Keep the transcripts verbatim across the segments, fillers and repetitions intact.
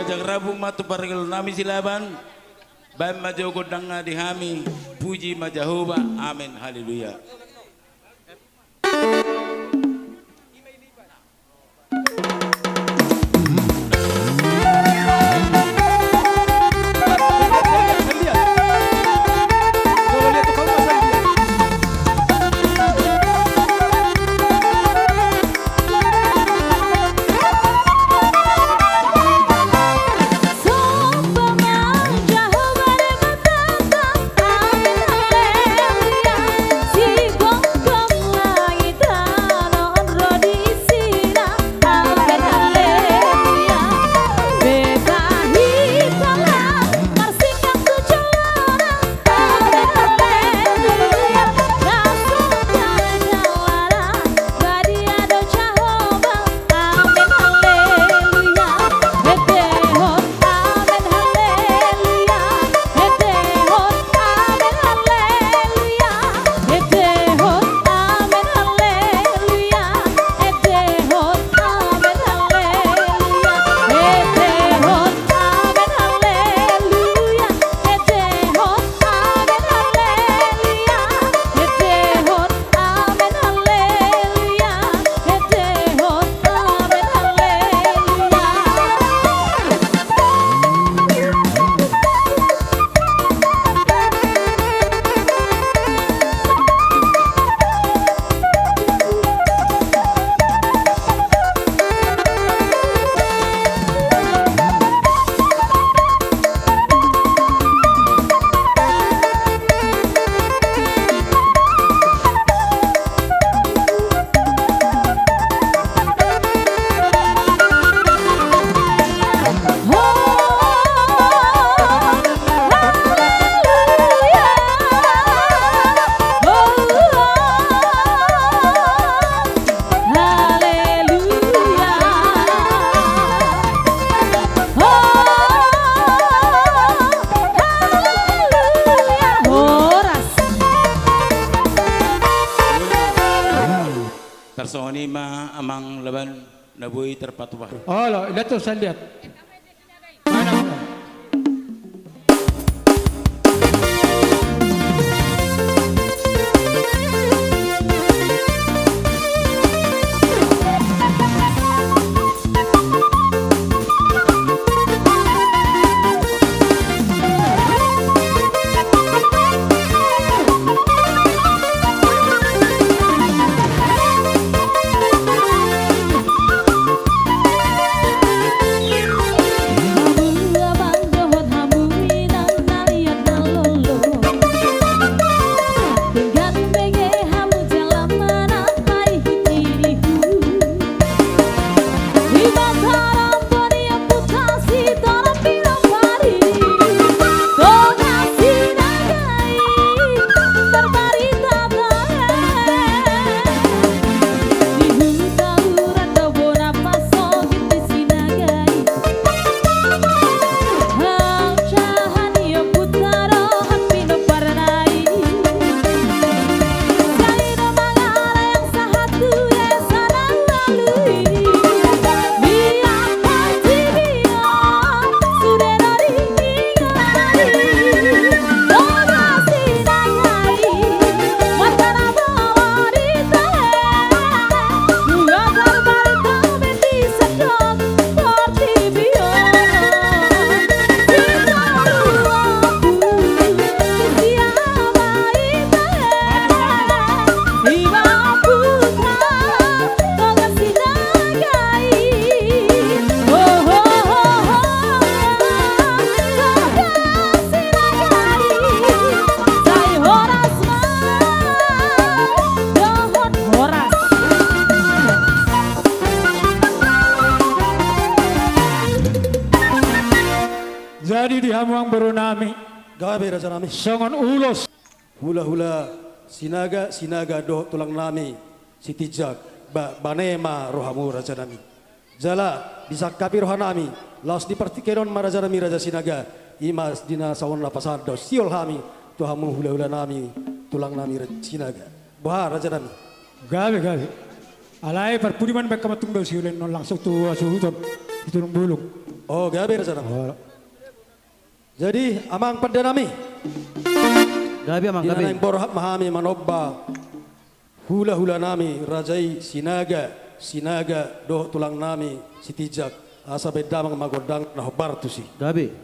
Jang rabung ma tu pargelluan nami Silaban. Baen ma jo gondangna di hami. Puji ma Jahowa. Amen. Haleluya. Tarsongon i ma amang Laban na boi tarpatupa. Olo, lihat tu, saya lihat. Mana, mana? Jadi di hamu amang boru nami. Gabe raja nami. Songon ulos. Hulahula Sinaga, Sinaga dohot tulang nami Sitinjak, ba-, bane ma rohamu raja nami. Jala disangkapi roha nami, laos di partingkian on ma raja nami Raja Sinaga, i ma di na songon na pasahat do siol hami tu hamu hulahula nami, tulang nami Raja Sinaga. Boha raja nami? Gabe, gabe. Alai parpudi ma baen hamu tung do siol on langsung tu hasuhuton, tu Tulung Bulung. Oh, gabe raja nami. Oh. Jadi, amang pande nami. Gabe, amang, di na gabe. Naeng borhat ma hami manomba hula-hula nami, raja i Sinaga, Sinaga, dohot tulang nami Sitinjak, asa baen damang ma gondang na hombar tusi. Gabe.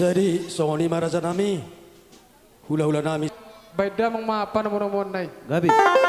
Jadi, songon i ma raja nami, hula-hula nami. Baen damang ma panomu-nomuanna i. Gabe.